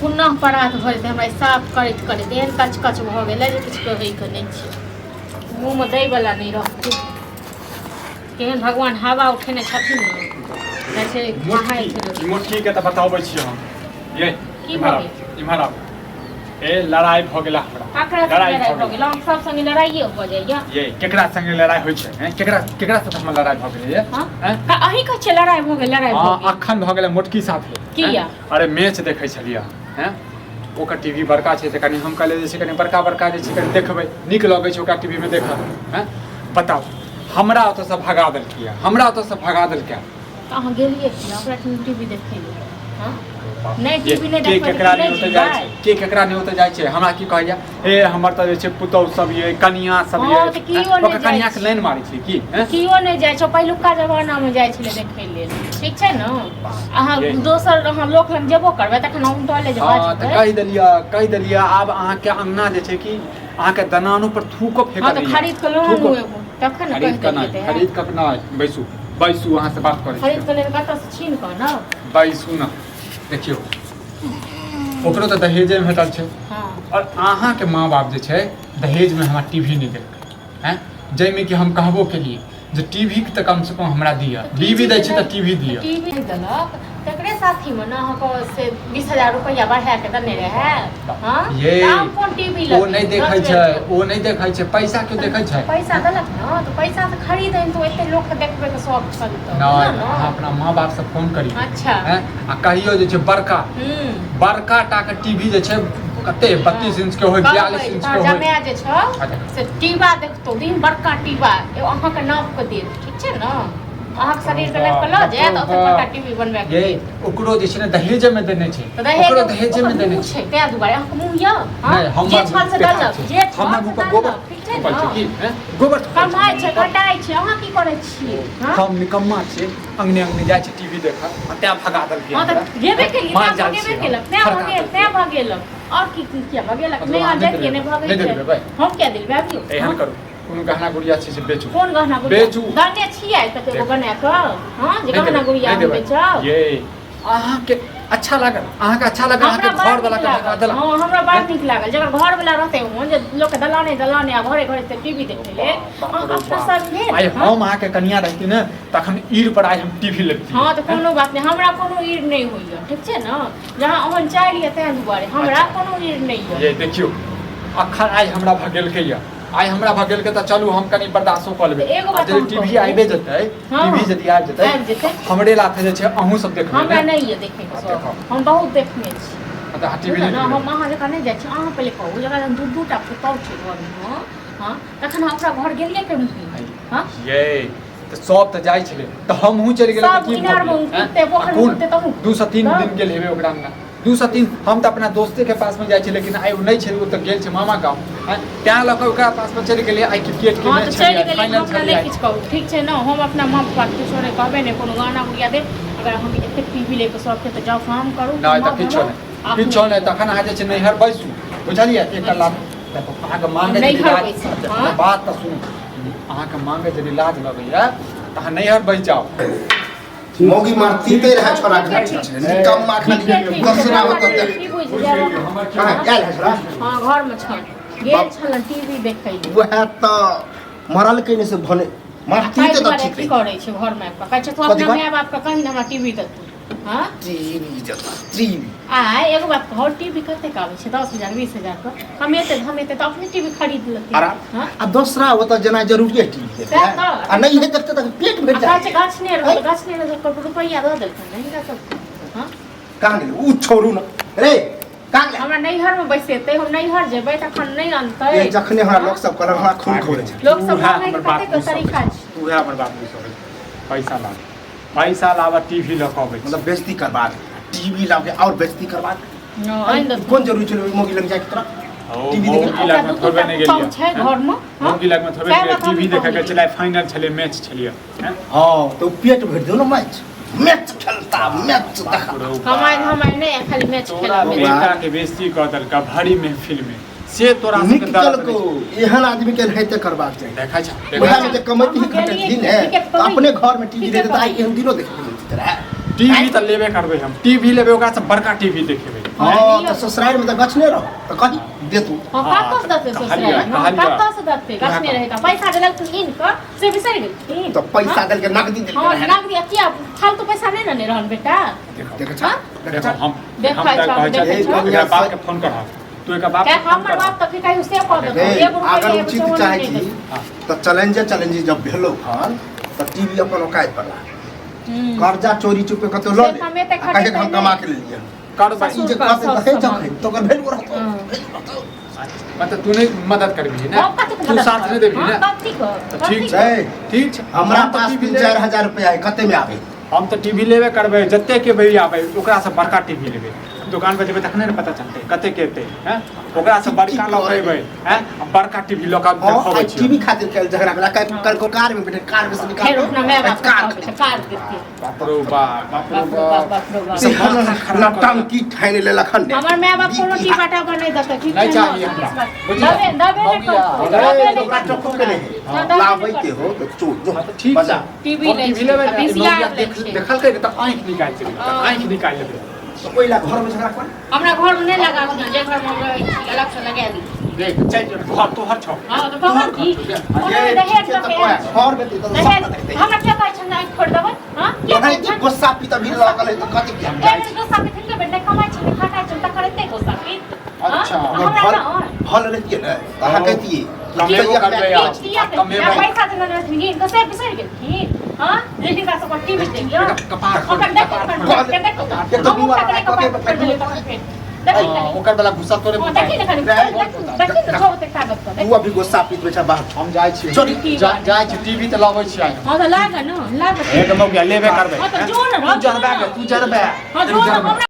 पुनः परात भऽ जेतै हमरा साफ करैत करैत एहन कच कच भऽ गेलै जे किछु कहैके नहि छै मुँहमे दैवला नहि रहतै केहन भगवान हवा उठेने छथिन ने जाइ छै नहाय छै लोक। मोटकी मोटकी के तऽ बताबै छी हम ये की इम्हर भऽ आउ इम्हर आउ ए लड़ाई भऽ गेला हमरा ककरा संगे लड़ाई लड़ाइ भऽ भऽ गेल हम सब संगे लड़ाइए भऽ जाइए ये केकरा संगे लड़ाई होइ छै हैं केकरा केकरा साथ हमर लड़ाई भऽ गेलै ये हँ हैं अहीं कहै छियै लड़ाइ भऽ गेल लड़ाइ भऽ हँ गेल अखन भऽ गेलै मोटकी साथे किया? हैं? अरे मैच देखै छलियै हैं ओकर टीवी बड़का छै तऽ कनि हम कहलियै जे छै कनि बड़का बड़का जे छै कनि देखबै नीक लगै छै ओकरा टीवीमे देखऽ हैं बताउ हमरा ओतऽसँ भगा देलकै हमरा ओतऽसँ भगा देलकै तऽ अहाँ गेलियै कि ओकरा टीवी देखै लए हँ नहि टीवी नहि के देखबै केकरा तऽ नहि नहि ओतऽ जाइ जेबै छै के केकरा नहि ओतऽ जाइ छै हमरा की कहैया हे हमर तऽ जे छै पुतहु सब ये कनिया सब ये हँ, तऽ कियो नहि ओकर जाइ कनिया के छै। लाइन मारै छै की हैं? कियो नहि जाइ छै पहिलुका जमानामे जाइ छलै देखै लेल ठीक छै ने अहाँ ये। दोसर अहाँ लोक लग जेबो करबै तखन हम डले जे हँ तऽ बाजबै कहि देलियै कहि देलियै आब अहाँके अंगना जे छै कि अहाँके दनानो पर थूको फेकल हँ तऽ खरीद कऽ लऽ आनू एगो तखन ने खरीद कहि कऽ देलियै नहि तऽ खरीद कऽ नहि बैसू बैसू अहाँ से बात करै खरीद छी कऽ लेबै कतऽसँ छीन कऽ ने बैसू ने देखियौ ओकरो तऽ दहेजे भेटल छै हँ आओर अहाँके माँ बाप जे छै दहेजमे हमरा टी वी नहि देलकै आँय जाहिमे कि हम कहबो केलियै जे टी वी तऽ कमसँ कम हमरा दिअ बीवी दै छै तऽ टी वी दिअ टीवी देलक तकरे साथीमे ने अहाँके से 20,000 रुपैआ बढ़ा के देने रहै हँ ये तऽ आब कोन टीवी ओ नहि देखै छै ओ नहि देखै छै पैसा केओ देखै छै पैसा देलक ने तऽ पैसा से खरीद तो एते लोक के देखबै के शौक छल तऽ नहि बुझलहुँ अहाँ ने अपना माँ बापसँ फोन करियौ अच्छा आँय आ कहियौ जे छै बड़का हूँ बड़का टाके टीवी जे छै कते 32 इंच के होय 42 इंच के होय जमाए जे छौ अच्छा। से टीवा देखतौ दिन बड़का टीवा एगो अहाँके नाप के देत ठीक छै ने अहाँके शरीर के नाप के लऽ जायत ओते बड़का टीवी बनबा के ये देत ओकरो जे छै ने दहेजे में देने छै तऽ दहेज ओकरो दहेजे में ओकर देने मुँह छै छै ताहि दुआरे अहाँके मुँह यऽ हँ? नहि हमर जे छल से बेकार देलक छै। जे छल हमर से मुँह पर देलक गोबर ठीक छै थोपल छै ने की हैं? गोबर थोपल छै। कमाइ छै खटाइ छै अहाँ की करै छियै हँ? हम निकम्मा छियै अंगने अंगने जाइ छै टीवी देखऽ आ तैं भगा देलकै हँ तऽ हमरा। गेबे केलियै मार तैं जाल भगेबे छियै हम। केलक तैं फड़का भगेल देलकै। तैं भगेलक आओर की की किया भगेलक मतलब नहि अहाँ अहाँ नहि जैतियै नहि देबै? भगै नहि देबै भाइ? हम किया देबै अबियौ एहन करू कोनो गहना गुड़िया छै से बेचू कोन गहना गुड़िया बेचू। दने छियै तक एगो बना कऽ हँ जे नहि गहना देबै, गुड़िया नहि हम देबै। बेचब ये अहाँके अच्छा लागल अहाँके अच्छा लागल हमरा अहाँके बड़ घर वाला नीक के भगा लागल देलक हँ हमरा बड़ नीक लागल जकर घर वाला रहतै ओहन जे लोक के दलाने दलाने आ घरे घरे टीवी देखै ले बाप अहाँ रे अपना बाप। सब भेल आइ हँ? हम अहाँके कनिया रहती ने तखन ईर पर आइ हम टीवी लेती हँ तऽ कोनो बात नहि हमरा कोनो ईर नहि होइए ठीक छै ने जहाँ ओहन चालि यऽ ताहि दुआरे हमरा अच्छा। कोनो ईर नहि यऽ ये देखियौ अखन आइ हमरा भगेलकै यऽ आइ हमरा भगेलकै तऽ चलू हम कनि बर्दाश्तो कऽ लेबै तऽ एगो आ बात यदि हम टीवी कहू। आबि जेतै हँ। टीवी यदि आबि जेतै आबि जेतै। हमरे लाथे जे छै अहूँ सब देखबै हमरा ने नहि यऽ देखैके हँ, शौक देखो। हम बहुत देखने छी तऽ अहाँ टीवी बुझलियै नहि ने हम देखबै अहाँ जकाँ नहि जाइ छी अहाँ पहिले कहू जकरा जहन दू दू टा पुतहु छै घरमे हँ तखन अहाँ ओकरा घर गेलियै केना हँ ये तऽ सब तऽ जाइ छलै तऽ हमहूँ चलि गेलियै सब तऽ की भऽ इनारमे गेलै, कुदतै, आँय? पोखरिमे आ कोन कुदतै तहूँ 2 से 3 तऽ? दिन गेल हेबै ओकरा अंगना 2 से 3 हम तऽ अपना दोस्तेके पासमे जाइ छी लेकिन आइ ओ नहि छै ओ तऽ गेल छै मामा गाँव आँय? तैं लऽ कऽ ओकरा पासमे चलि गेलियै आइ क्रिकेटके हँ मैच तऽ छलै चलि गेलियै फाइनल हमरा छलै नहि आइ। किछु कहू ठीक छै ने हम अपना माँ पप्पाके किछो नहि कहबै नहि कोनो गाना गुड़िया देब अगर हम एतेक टीवी लैके शौक छै तऽ जाउ काम करू नहि तऽ कमाउ किछो धमाउ, नहि अपने किछो नहि लिअ। तखन अहाँ जे छै नैहर बैसू बुझलियै एकटा लाभ देखो अहाँके मांगे यदि नैहर लाज बैसू, अच्छा, हँ। बात तऽ सुनू अहाँके मांगे यदि लाज लगैया तऽ अहाँ नैहर बैस जाउ मौगी मारतीते रहे छोरा के निकम्मा खाली ठीके ठीक छै, दोसरा ओतऽ देख की बुझि जायब हमर कहाँ आयल है छोरा हँ घरमे छल गेल छल टीवी देखै लए वएह तऽ मरल के से भने मारतीते ताहि तऽ दुआरे ठीक की रही करै छै घरमे आबि कऽ कहै छै तू कथी अपना कह? माय बापके कही ने हमरा टीवी देतू हँ टीवी जता टीवी आ एगो बात कहू टीवी कतेक आबै छै 10,000 20,000 के कमेतै धमेतै तऽ अपने टीवी खरीद लेतै आराम हँ आ दोसरा ओतऽ जेना जरूरी है टीवी सएह देखै तऽ। आ नहि है देखते तऽ पेट भरि आ कहै छै जाए गाछ नहि रहल गाछ नहि रहल रुपैआ दऽ देलखिन ने हिनका सबके हँ कहाँ गेलै उ छोड़ू न रे कहाँ गेलै हमरा नैहरमे बैसेतै हम नैहर जेबै तखन नहि अनतै ए, जखने हमरा लोक सब कहलक हमरा खून खौले छै लोक सब उएह मांगैके हमर बाप कतेक तरीका छै उएह हमर बाप बुझि सकै छै। पैसा लाब पैसा लाबऽ टीवी लऽ कऽ अबै छी। मतलब बेइज्जती करबा दे टीवी लाओ के और बेइज्जती करबा दे हँ, आनि देतै। कोन जरूरी छलै ओहि मौगी लग जाके तोरा ओ, टीवी देखे मौगी लगमे ओकरा दू थोड़बे दूटा नहि पुतहु गेलियै छै घरमे हँ? मौगी लगमे थोड़बे सएह नहि बात टीवी हमहूँ देखऽ गेल कहलियै। छलै फाइनल छलै मैच छलियै हैं? हाँ तो पेट भरि दो ना मैच मैच खेलता मैच देखा बाप रौ बाप। कमाइ धमाइ नहि आ खाली मैच तोरा खेलाबै बौआ। बेटा के बेइज्जती कऽ देलका भरी महफिल में से तोरा सबके नीक दर्द केलको नहि छै। एहन आदमी के एनाहिते करबाक चाही देखै छ वएह देखै में छ जे कमैती अहाँ खटैती गेलियै ने टिकट तऽ अपने घर में टीवी टिकट रहते तऽ आइ करै। एहन दिनो देखे मिलती रहे टीवी तऽ लेबे करबै हम टीवी लेबै ओकरा से बड़का टीवी देखेबै हाँ तऽ ससुरारि में तऽ गछने रह तऽ कही देतू। हाँ, कतऽ से देतै कहलियै, ससुरारि? कहलियै। कतऽ से देतै? गछने रहै तऽ पैसा देलक इन कऽ से बिसरि गेलखिन। तऽ पैसा देलकै, नगदी देलकै हाँ, रहै ने। नगदी किया फालतू पैसा नहि ने रहन बेटा। देखो देखै छह? हाँ? देखै देखो छह? हम देखै हम तऽ छह, कहै देखै छियै छह। एकरा बाप के फोन करह तू, एकर बाप क्या के फोन हमर करह। बाप तऽ की कहियो से कऽ देतौ, रे, एगो रुपैआ अगर एगो उचित चौअन्नी चाहै नहि छी देतौ। तऽ चैलेंजे चैलेंज जब भेलो हन तऽ टीवी अपन औकात पर ला। कर्जा चोरी चुपे कतौ लऽ से ले हम एते आ कहे कि हम खटेतै कमा नहि। के लेलियै। करबै। ई जे ससुर का कहतै सब तऽ हे सामान। जखन तऽ ओकर भेल रहतौ, हँ। भेल रहतौ। मतलब तू नहीं मदद करबही ने? हम कथी के तू मदद साथ नहीं करब? देबही हाँ, ने? कथी के? तऽ कथी ठीक के? छै, छै। ठीक छै। हमरा हम तऽ पास टीवी तीन लेबे- चारि हजार रुपया है, कते में आबे? हम तऽ टीवी लेबे करबै, जते के भैया आबै ओकरा से बड़का टीवी लेबै। दोकान पर जेबै तखने ने पता चलतै कते के एतै। हैं, ओकरा से बड़का लऽ के एबै। हैं, आ बड़का टीवी लऽ के हाँ, देखबै आइ छियै। टीवी खातिर कल झगड़ा भेला, कल कल को कार में बैठे, कार में से निकाल फेर अपना माय बाप कार के कार देते। बाप रो बाप, बाप रो बाप रो बाप, बाप। बाप रो बाप। से नौटंकी ठानि लेलक हन ने। हमर माय बाप कोनो टीपा टापा नहि देतै, ठीक नहि छै ने? चाही हमरा। बुझलियै? दबे दबे नहि मौगिया। करतौ, अरे, दबे नहि ओकरा करतौ। टोको के नहीं हाँ, दबे नहि लाबै के करतौ। हो तऽ चो जो हाँ, तऽ ठीक बजा। छै। टीवी हम लै टीवी छै, लेबै आ ने, VCR मौगिया लै छै। देखलकै ने तऽ आँखि निकालि देबै, तऽ हाँ। आँखि निकालि लेबै। तऽ ओहि ला घर में झगड़ा कर। हमरा घर में नहि लगाबू ने, जे घर में हम रहै छी अलग से लगा दी। देख, चलि जो, घर तोहर छौ। हाँ, तऽ भगवान की कोनो ये दहेज ठीक लऽ छै के तऽ आयल छी। घर में तऽ सब दहेज देखतै। हमरा किया कहै छन आँखि फोड़ि देबै? हाँ, किया ओनाहि कहै छन? गुस्सा पी तऽ भी लगल है तऽ कथी किया? एक बेर गुस्सा पीथिन के बेटा कमाइ छै, खटाइ छै, तकर एते गुस्सा पीत? हाँ? अच्छा। हमरा फल ना फल लेतियै ने तऽ अहाँ कहितियै कमेबो करबै की आब। किया आब कमेबै। पैसा देने रहथिन तऽ से बिसरि गेलखिन? हाँ, जे हिनका सबके टीवी देखियौ कपार फोड़, ओकर देखो, कपार फोड़। देखो, एक तऽ हमहूँ बीमार तकरे कके कपार फोड़ि देलियै तखन फेर। देखी हाँ, कनी। ओकर वाला गुस्सा तोरे हाँ, देखी ने कनी, देखी देखी ने, छौ ओतेक ताकत तऽ, तू देखी। अभी गुस्सा पीत बैठा बाहर। हम जाइ छी। चल। जाइ छी, टीवी तऽ लबै छी आइ हम। हाँ, तऽ लाग ने, लाग। एक मौका लेबे करबै। हाँ, तऽ जो ने, तू जरबे, तू जरबे। हाँ, जो ने, हमरा